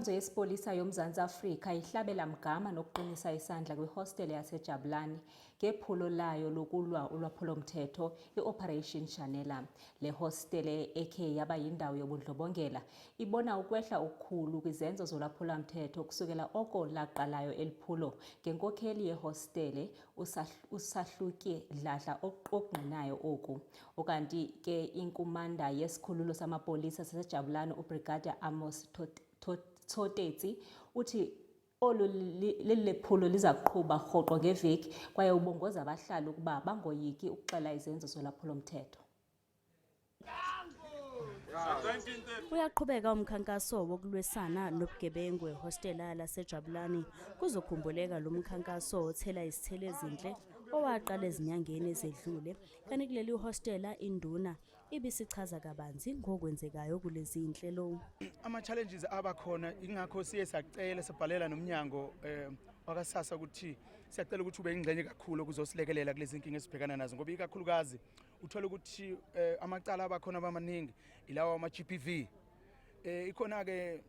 Inkonzo yesipolisa yoMzantsi Afrika ihlabela mgama nokuqinisa isandla kwihostele yaseJabulani ngephulo layo lokulwa ulwaphulomthetho i-Operation Shanela. Le hostele ekhe yaba yindawo yobundlobongela ibona ukwehla okukhulu kwizenzo zolwaphulomthetho kusukela oko laqalayo eli phulo ngenkokheli yehostele uSahluke Dladla okungqinayo oku. Ukanti ke inkumanda yesikhululo samapolisa saseJabulani uBrigadier Amos Tsotetsi uthi olu leli lephulo liza kuqhuba rhoqo ngeveki kwaye ubongoza abahlali ukuba bangoyiki ukuxela izenzo zolwaphulomthetho. Uyaqhubeka umkhankaso wokulwisana nobugebengu ehostela laseJabulani. Kuzokhumbuleka lo mkhankaso othela izithelo ezinhle owaqala ezinyangeni ezedlule. Kanti kuleli hostela induna ibisichaza kabanzi ngokwenzekayo kulezi zinhlelo. Ama-challenges abakhona, ingakho siye sacela, sabhalela nomnyango wakaSASSA ukuthi siyacela ukuthi ube ingxenye kakhulu ukuzosilekelela kulezi nkinga esibhekana nazo, ngoba ikakhulukazi uthola ukuthi amacala abakhona abamaningi ilawa ama-GBV. Ikhona-ke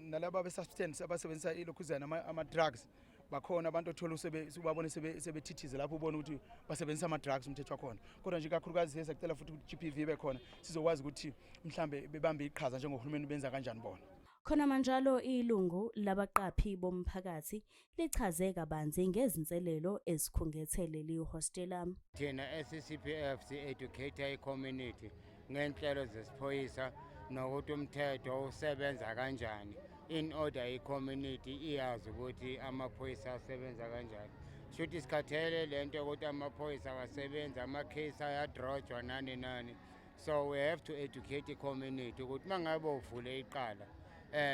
nalaba be-substance abasebenzisa ilokhuzana ama-drugs. Bakhona abantu othola ubabone sebethithize lapho, ubone ukuthi basebenzisa ama-drugs, umthetho wakhona. Kodwa nje kakhulukazi siye sacela futhi ukuthi GBV ibe khona, sizokwazi ukuthi mhlambe bebambe iqhaza njengohulumeni, benza kanjani bona. Khona manjalo ilungu labaqaphi bomphakathi lichaze kabanzi ngezinselelo ezikhungethe leli hostela. Thina e-CCPF si-educate i-community ngenhlelo zesiphoyisa nokuthi umthetho usebenza kanjani, in order i-community iyazi ukuthi amaphoyisa asebenza kanjani. Shuthi sikhathele lento yokuthi amaphoyisa awasebenzi, ama-case ayadrojwa, nani nani. So we have to educate i-community ukuthi uma ngabe uvule iqala,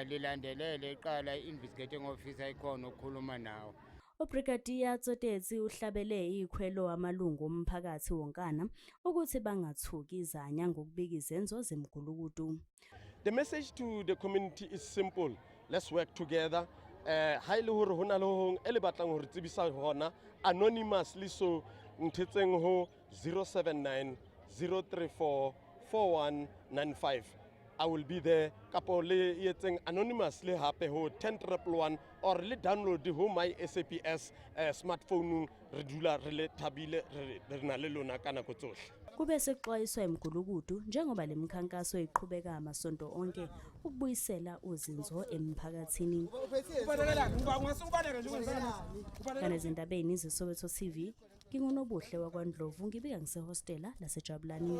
lilandelele iqala, i-investigating officer ikhona ukukhuluma nawe. UBrigadier Tsotetsi uhlabele ikhwelo amalungu omphakathi wonkana ukuthi bangathuki izanya ngokubika izenzo zemigulukudu. The message to the community is simple. Let's work together. Ha ile hore hona le ho hong e le batlang hore tsebisa hona anonymously, so nthetseng ho 079 034 4195. I will be there, kapo le etseng anonymously hape ho 10111 or le download ho My SAPS smartphone. Re dula re le thabile, re na le lona ka nako tsohle. Kube sekuxwayiswa imigulukudu njengoba le mikhankaso iqhubeka amasonto onke ukubuyisela uzinzo emphakathini. Kanti ezindabeni zeSoweto TV, nginguNobuhle wakwaNdlovu, ngibika ngisehostela laseJabulani.